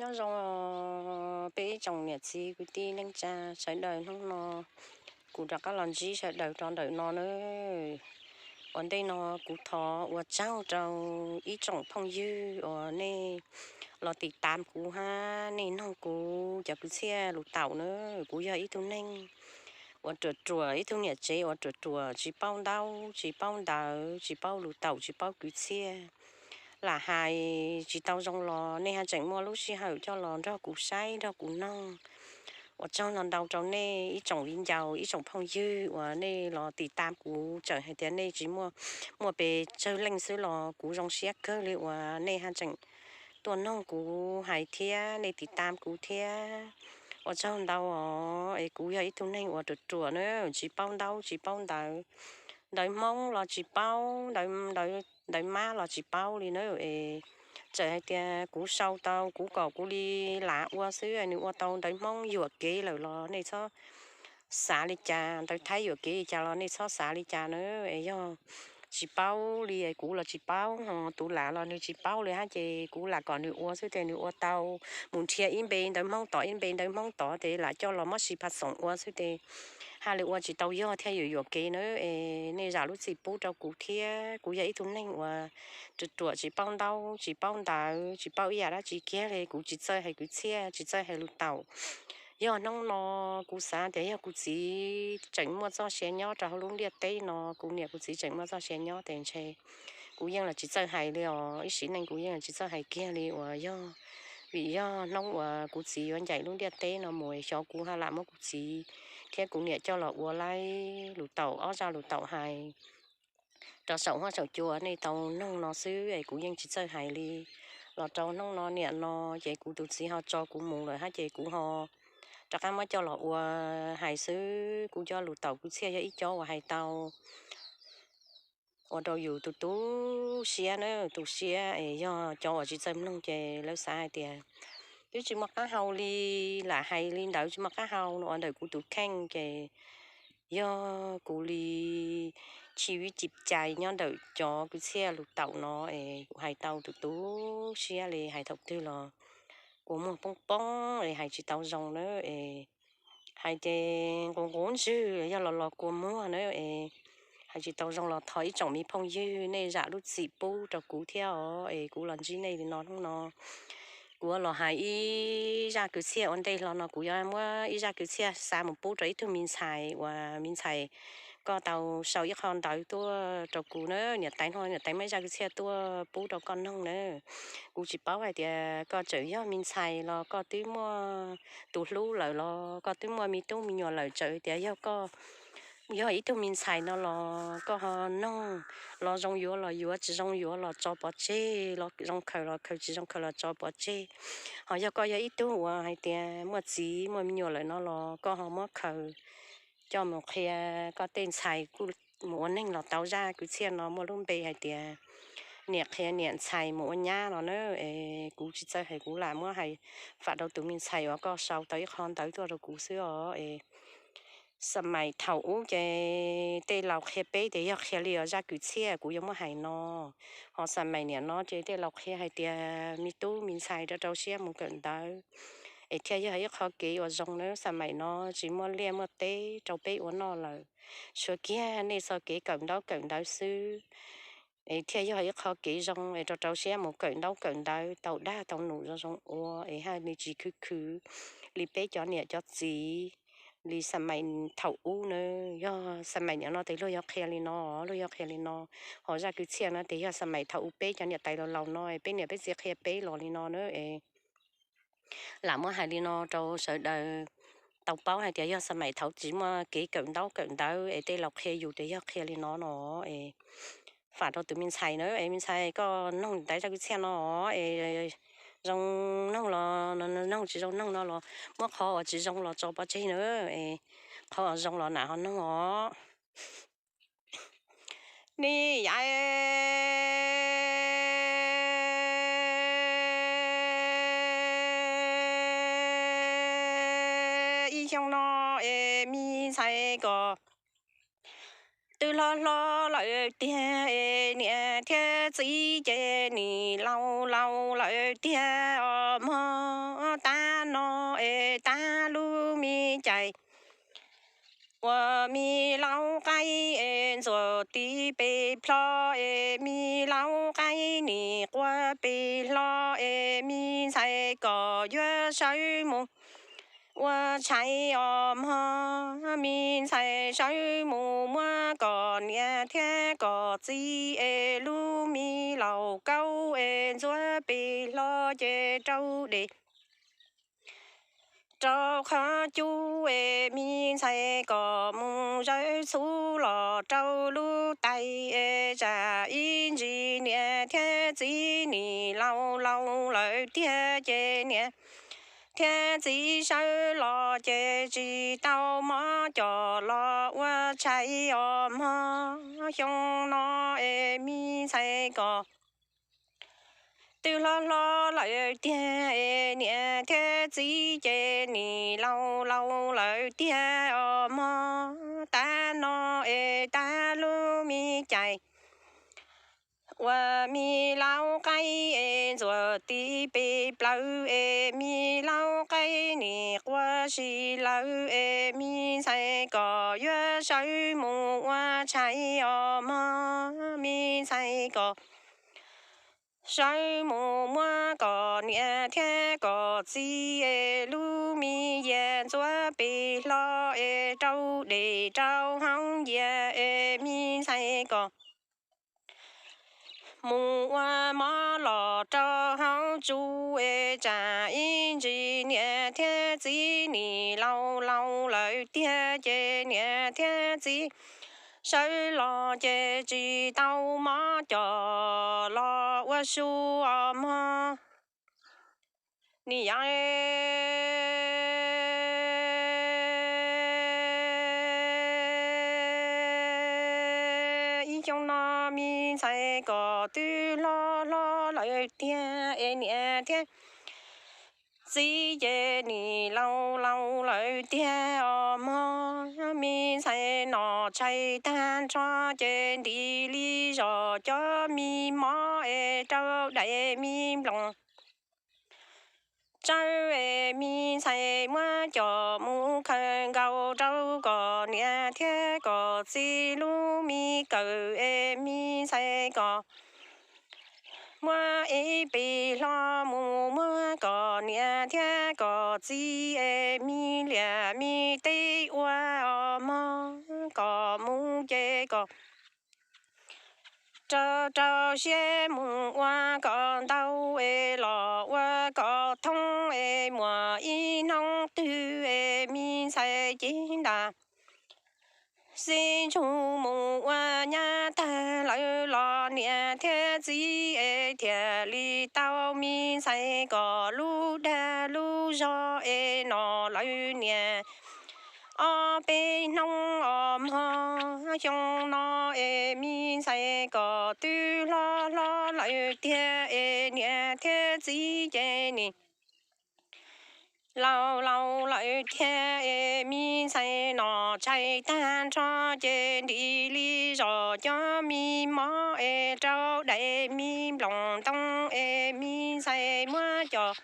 Nyob zoo peb ib tsoom niam txiv kwv tij neej tsa sawv daws, hnub no kuv rov qab los ntsib sawv daws rau ntawm no nawb. Ua ntej no kuv thov ua tsaug rau ib tsoom phooj ywg uas nej los tiv tam kuv hab nej noog kuv cov kwv txhiaj lus taum nawb. Kuv yog ib tug neeg uas ruam ruam, ib tug niam tsev uas ruam ruam, tsis paub ntaub tsis paub ntawv, tsis paub lus taum tsis paub kwv txhiaj. Lam hais tsis tau zoo los nej haj tseem muaj lub sij hawm coj los nrog kuv saib nrog kuv noog. Ua tsaug ntau ntau rau nej ib tsoom viv ncaus ib tsoom phooj ywg uas nej los tiv tam kuv, txawm hais tias nej tsis muaj, muaj pes tsawg leej xwb los kuv zoo siab kawg li uas nej haj tseem tuaj noog kuv hais thiab nej tiv tam kuv thiab. Ua tsaug ntau os. Es kuv yog ib tug neeg uas ruam ruam na, tsis paub ntaub tsis paub ntawv, ntawv Hmoob los tsis paub, ntawv, ntawv Mab los tsis paub li na. Es txawm hais tias kuv sau tau, kuv kom kuv li lav ua xwb, nws ua tau ntawv Hmoob yuam kev lawm los nej txhob xav li cas, ntawv Thaib yuam kev li cas los nej txhob xav li cas na. Es yog tsis paub li, kuv los tsis paub, tus lam los nws tsis paub li hab, ces kuv lam kom nws ua xwb ces nws ua tau. Mus nrhiav ib npe ntawv Hmoob tod ib npe ntawv Hmoob tod ces lam coj los muab sib phaj xoom ua xwb ces haj li ua tsis tau yog thiaj yuam yuam kev na. Es nej zam lub txim pub rau kuv thiab. Kuv yog ib tug neeg uas ruam ruam tsis paub ntaub tsis paub ntawv tsis paub ib yam dab tsi kiag li, kuv tsis txawj hais kwv txhiaj tsis txawj hais lus taum. Yog hnub no kuv xav tias yog kuv txiv tseem muaj txoj sia nyob rau hauv lub ntiaj teb no, kuv niam kuv txiv tseem muaj txoj sia nyob tes ntshe kuv yeej los tsis txawj hais li os. Ib sim neej kuv yeej los tsis txawj hais kiag li uas yog vim yog hnub uas kuv txiv yuav ncaim lub ntiaj teb no mus xyov kuv ha lam muab kuv txiv thiab kuv niam coj los ua laib lus taum ob zaj lus taum hais rau saum huab saum cua nej tau noog no xwb es kuv yeej tsis txawj hais li. Los rau hnub no niam no ces kuv tus txiv ho tso kuv mus lawm hab ces kuv ho rov qab muab coj los ua hais xwb. Kuv cov lus taum kwv txhiaj yog ib co uas hais tau ua rau yus tu tu siab na, tu siab es yog cov uas tsis txawj mloog ces lawv xav hais tias twb tsis muaj qab hau li, lam hais li ntawd tsis muaj qab hau no ua ntawm kuv tus kheej ces yog kuv li chim vib cim cais nyob ntawm cov kwv txhiaj lus taum no es kuv hais tau tu tu siab li, hais thaum twg los kua muag poob poob es hais tsis tau zoo na es hais ces nqus nqus ntswg yog los los kua muag na es hais tsis tau zoo los thov ib tsoom me phooj ywg nej zam lub txim pub rau kuv thiab os. Es kuv los ntsib nej li no hnub no kuv los hais ib zaj kwv txhiaj ua ntej hlo no kuv yuav muab ib zaj kwv txhiaj xa mus pub rau ib tug me ntxhais uas me ntxhais koj tau sau ib qho ntawv tuaj rau kuv na. Niam tais no niam tais muab ib zaj kwv txhiaj tuaj pub rau koj noog na. Kuv tsis paub hais tias koj tseem yog me ntxhais los koj twb muaj tus hlub lawm los koj twb muaj me tub me nyuam lawm, txawm tias yog koj yog ib tug me ntxhais no los koj ho noog los zoo yuav los yuav, tsis zoo yuav los tso pov tseg, los zoo khaws los khaws, tsis zoo khaws los tso pov tseg. Ho yog koj yog ib tug uas hais tias muaj txiv muaj me nyuam lawm no los koj ho muab khaws coj mus qhia koj tej ntxhais kuj mus ua neeg los tau. Zaj kwv txhiaj no muaj lub npe hais tias niam qhia niam ntxhais mus ua nyab los na. Es kuv tsis txawj hais, kuv lam muab hais fam rau tus me ntxhais uas koj sau tau ib qho ntawv tuaj rau kuv xwb os. Es xam mais thaum ub ces tej laus qhia peb tias yog qhia li os, zaj kwv txhiaj kuv yuav muab hais no. Ho xam mais niam no ces tej laus qhia hais tias me tub me ntxhais rau rau siab mus kawm ntawv es thiaj yog ib qho kev uas zoo na. Xam mais no tsis muaj liaj muaj teb rau peb ua noj lawm, tshuav kiag nej txoj kev kawm ntaub kawm ntawv xwb es thiaj yog ib qho kev zoo es rau rau siab mus kawm ntaub kawm ntawv tau dag tau num zoo zoo ua es haj li tsis khwv khwv li peb cov niam cov txiv li xam mais thaum ub na. Yog xam mais niam no tes luag yuav qhia li no, luag yuav qhia li no. Ho zaj kwv txhiaj no tes yog xam mais thaum ub peb cov niam tais laus laus no es peb niam peb txiv qhia peb los li no na es lam muab hais li no rau sawv daws tau paub hais tias yog xam mais thaum tsis muaj kev kawm ntaub kawm ntawv es tej laus qhia yus tias yog qhia li no no es fam rau tus me ntxhais na. Es me ntxhais koj noog niam tais zaj kwv txhiaj no es zoo noog los noog, tsis zoo noog no los muab qhov uas tsis zoo los tso pov tseg na. Es qhov uas zoo los nam ho noog os. Nej yam ib xyoo no es me ntxhais kom twb hlob hlob lawm tiag es niam thiab txiv ces nim laus laus lawm tiag os mog. Ua me laub qaib es ntxuav tiv pes plho es me laub qaib nim quaj pes hlo es me ntxhais kom yuav sawv mus ua tshais os mog. Me ntxhais sawv mus muab kom niam thiab kom txiv es lub me laus kaub es ntxuav pes hlo ces rau dej rau qhov cub es me ntxhais kom mus zawv txhuv los rau lub tais es tsam ib ntsis niam thiab txiv nim laus laus lawm tiag ces niam thiab txiv sawv los ces tsis tau mob cos los ua tshais os mog. Xyoo no es me ntxhais kom twb hlob hlob lawm tiag es niam thiab txiv ces nim laus laus lawm tiag os mog. Tav no es tav lub me cais ua me laub qaib es ntxuav tiv pes plawv es me laub qaib nim quaj si lawm es me ntxhais kom yuav sawv mus ua tshais os mog. Me ntxhais kom sawv mus muab kom niam thiab kom txiv es lub me yias ntxuav pes hlo es rau dej rau hauv yias es me ntxhais kom mus ua mov los rau hauv tsu es tsam ib ntsis niam thiab txiv nim laus laus lawm tiag ces niam thiab txiv sawv los ces tsis tau mob cos los ua su os mog. Nim yog ib xyoo no me ntxhais kom twb hlob hlob lawm tiag es niam thiab txiv ces nim laus laus lawm tiag os mog. Me ntxhais nom tshais tag nrho ces ntim li zos cov me mov es rau daim me nploos tsawb es me ntxhais muab cos mus khaws nkaus rau kom niam thiab kom txiv lub me kawm es me ntxhais kom muab ib pis hlo mus muab kom niam thiab kom txiv es me liam me teb ua os mog. Kom mus ces kom rau rau siab mus ua kom ntau es los ua kom thoob es muaj ib hnub twg es me ntxhais cev ntas xib ntsug mus ua nyab tag lawm los niam thiab txiv es thiaj li tau me ntxhais kom lub dag lub zog es nom lawm niam ob peb hnub os mog. Xyoo no es me ntxhais kom twb hlob hlob lawm tiag es niam thiab txiv ces nim laus laus lawm tiag es me ntxhais nom tshais tag nrho ces ntim li zos cov me mov es rau daim me nploos ntoo es me ntxhais muab cos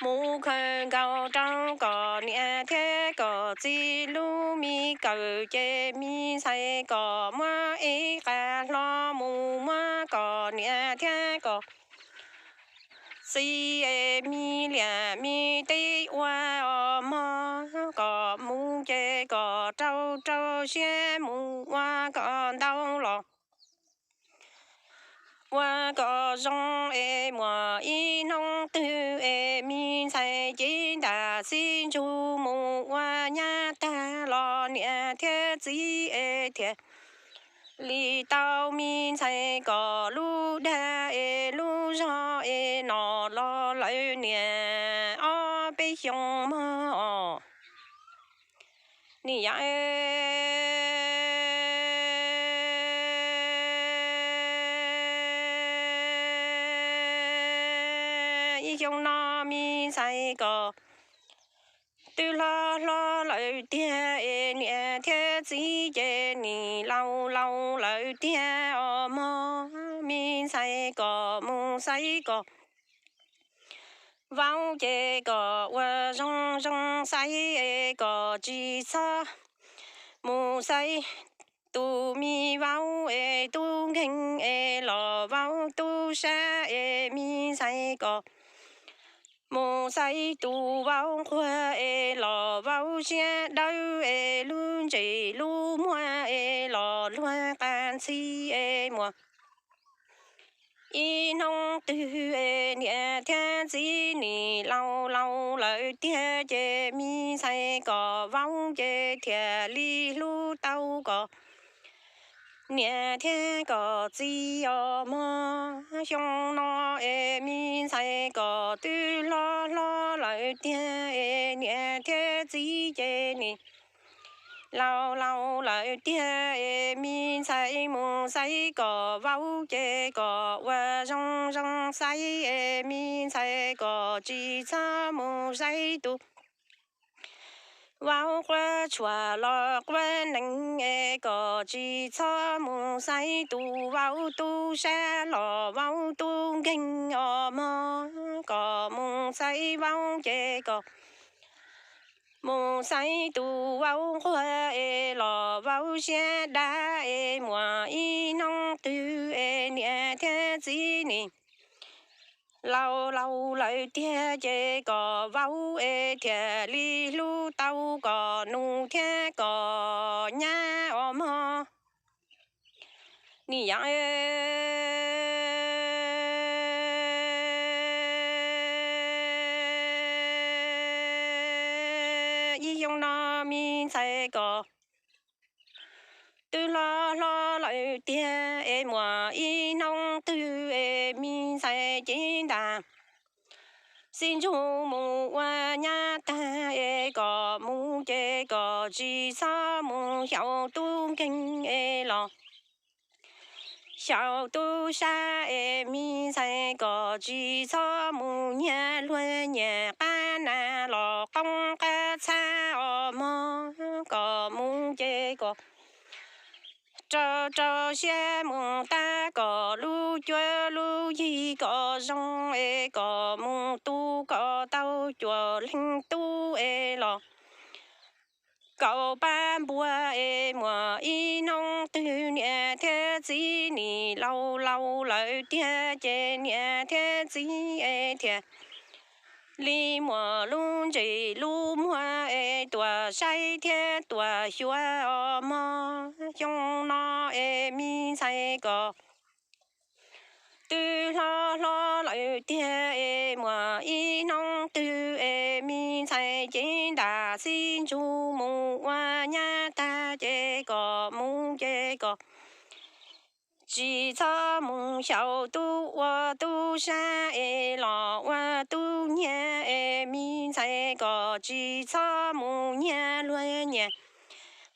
mus khaws nkaus rau kom niam thiab kom txiv lub me kawm ces me ntxhais kom muab ib qas hlo mus muab kom niam thiab kom txiv es me liam me teb ua os mog. Kom mus ces kom rau rau siab mus ua kom ntau los ua kom zoo es muaj ib hnub twg es me ntxhais cev ntas xib ntsug mus ua nyab tag los niam thiab txiv es thiaj li tau me ntxhais kom lub dag es lub zog es nom los lawm niam ob peb xyoo mog. Nim yog ib xyoo no me ntxhais kom twb hlob hlob lawm tiag es niam thiab txiv ces nim laus laus lawm tiag os mog. Me ntxhais kom mus xaiv kom vauv ces kom ua zoo zoo xaiv es kom tsis txhob mus xaiv tus me vauv es tub nkeeg es los vauv tub sab es me ntxhais kom mus xaiv tus vauv nquag es los vauv siab dawb es lub ntsej lub muag es los luag qab ntxhi es muaj ib hnub twg es niam thiab txiv nim laus laus lawm tiag ces me ntxhais kom vauv ces thiaj li hlub tau kom niam thiab kom txiv os mog. Xyoo no es me ntxhais kom twb hlob hlob lawm tiag es niam thiab txiv ces nim laus laus lawm tiag es me ntxhais mus xaiv kom vauv ces kom ua zoo zoo xaiv es me ntxhais kom tsis txhob mus xaiv tus vauv quab tshuam los quab nees es kom tsis txhob mus xaiv tus vauv tub sab los vauv tub nkeeg os mog. Kom mus xaiv vauv ces kom mus xaiv tus vauv nquag es los vauv siab dab es muaj ib hnub twg es niam thiab txiv nim laus laus lawm tiag ces kom vauv es thiaj li hlub tau kom nus thiab kom nyab os mog. Nim yam ib xyoo no me ntxhais kom twb hlob hlob lawm tiag es muaj ib hnub twg es me ntxhais cev ntas xib ntsug mus ua nyab tag es kom mus ces kom tsis txhob mus xyaum tub nkeeg es los xyaum tub sab es me ntxhais kom tsis txhob mus nyiag luag nyiag qab nas los qoob qab txhab os mog. Kom mus ces kom rau rau siab mus tab kom lub cuab lub yig kom zoo es kom mus tu kom tau cuaj leeg tub es los kaum pab npua es muaj ib hnub twg niam thiab txiv nim laus laus lawm tiag ces niam thiab txiv es thiaj li muaj lub ntsej lub muag es tuaj saib thiab tuaj xyuas os mog. Xyoo no es me ntxhais kom twb hlob hlob lawm tiag es muaj ib hnub twg es me ntxhais cev ntas xib ntsug mus ua nyab tag ces kom mus ces kom tsis txhob mus xyaum tub ua tub sab es los ua tub nyiag es me ntxhais kom tsis txhob mus nyiag luag nyiag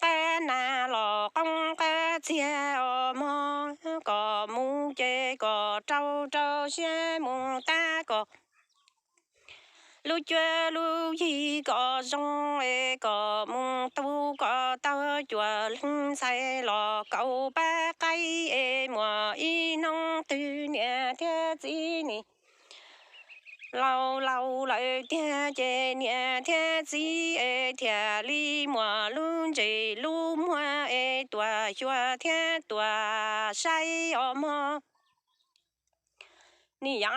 qab nas los qoob qab txiag os mog. Kom mus ces kom rau rau siab mus tab kom lub cuab lub yig kom zoo es kom mus tu kom tau cuaj leeg ntxhais los kaum pab qaib es muaj ib hnub twg niam thiab txiv nim laus laus lawm tiag ces niam thiab txiv es thiaj li muaj lub ntsej lub muag es tuaj xyuas thiab tuaj saib os mog. Nim yam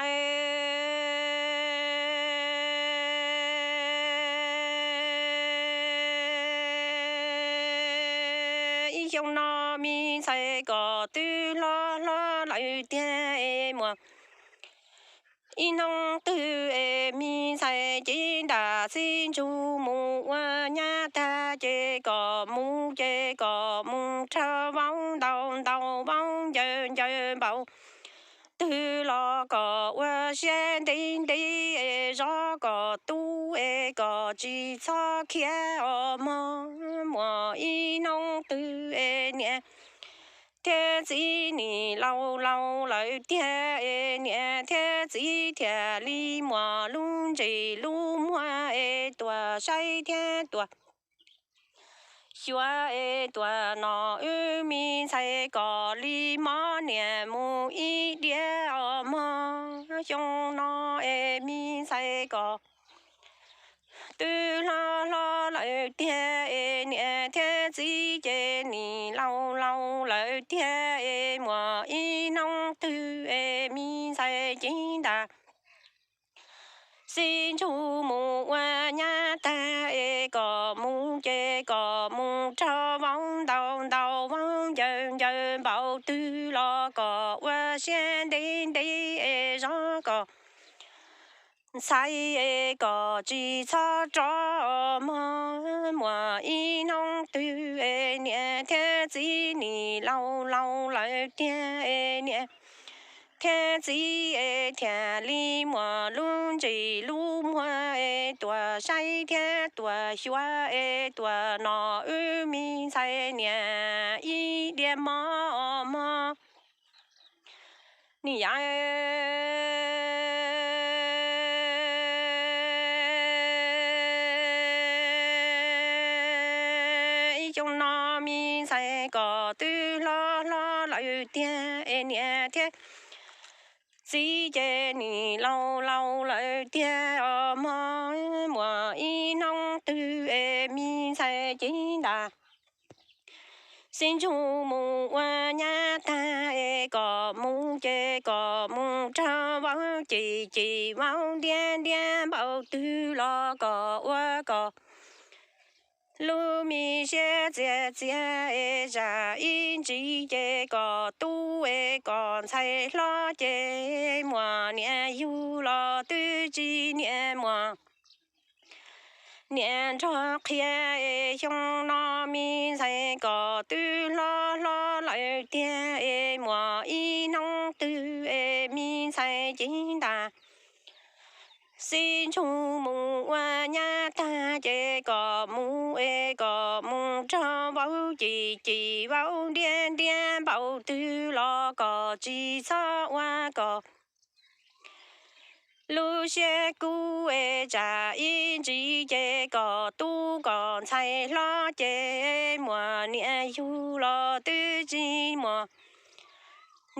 ib xyoo no me ntxhais kom twb hlob hlob lawm tiag es muaj ib hnub twg es me ntxhais cev ntas xib ntsug mus ua nyab tag ces kom mus ces kom mus rau vauv ntaus ntaus vauv ncaws ncaws npaum twg los kom ua siab ntev ntev es zov kom tu es kom tsis txhob khiav os mog. Muaj ib hnub twg es niam thiab txiv nim laus laus lawm tiag es niam thiab txiv thiaj li muaj lub ntsej lub muag es tuaj saib thiab tuaj xyuas es tuaj nom wb me ntxhais kom li mob niam mus ib diav os mog. xyoo no es me ntxhais kom twb hlob hlob lawm tiag es niam thiab txiv ces nim laus laus lawm tiag es muaj ib hnub twg es me ntxhais cev ntas xib ntsug mus ua nyab tag es kom mus ces kom mus raug vauv ntaus ntaus vauv ncaws ncaws npaum twg los kom ua siab ntev ntev es zov kom ntxhais es kom tsis txhob rov mog. Muaj ib hnub twg es niam thiab txiv nim laus laus lawm tiag es niam thiab txiv es thiaj li muaj lub ntsej lub muag es tuaj saib thiab tuaj xyuas es tuaj noj wb me ntxhais niam ib diav mov mog. Nim yav ib xyoo no me ntxhais kom twb hlob hlob lawm tiag es niam thiab txiv ces nim laus laus lawm tiag os mog. Muaj ib hnub twg es me ntxhais cev ntas xib ntsug mus ua nyab tag es kom mus ces kom mus raug vauv ces ces vauv ntiab ntiab npaum twg los kom ua kom lub me siab txias txias es zam ib ntsis ces kom tub es kom ntxhais hlob ces muaj niam yug los twb tsis niam muaj niam nrog qhia es xyoo no me ntxhais kom twb hlob hlob lawm tiag es muaj ib hnub twg es me ntxhais cev ntas xib ntsug mus ua nyab tag ces kom mus es kom mus raug vauv ces ces vauv ntiab ntiab npaum twg los kom tsis txhob ua kom lub siab kub es zam ib ntsis ces kom tub kom ntxhais hlob ces muaj niam yug los twb tsis muaj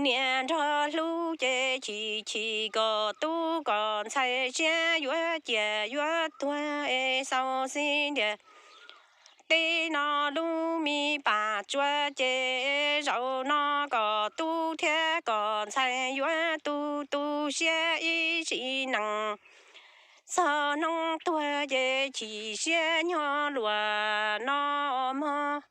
niam nrog hlub ces chim chim kom tub kom ntxhais siab yuav ciaj yuav tuag es xaus xib ntiag teb no lub me pas tsuas ces zaum no kom tub thiab kom ntxhais yuav tu tu siab ib sim neej txog hnub tuag ces chim siab nyob luaj no mog.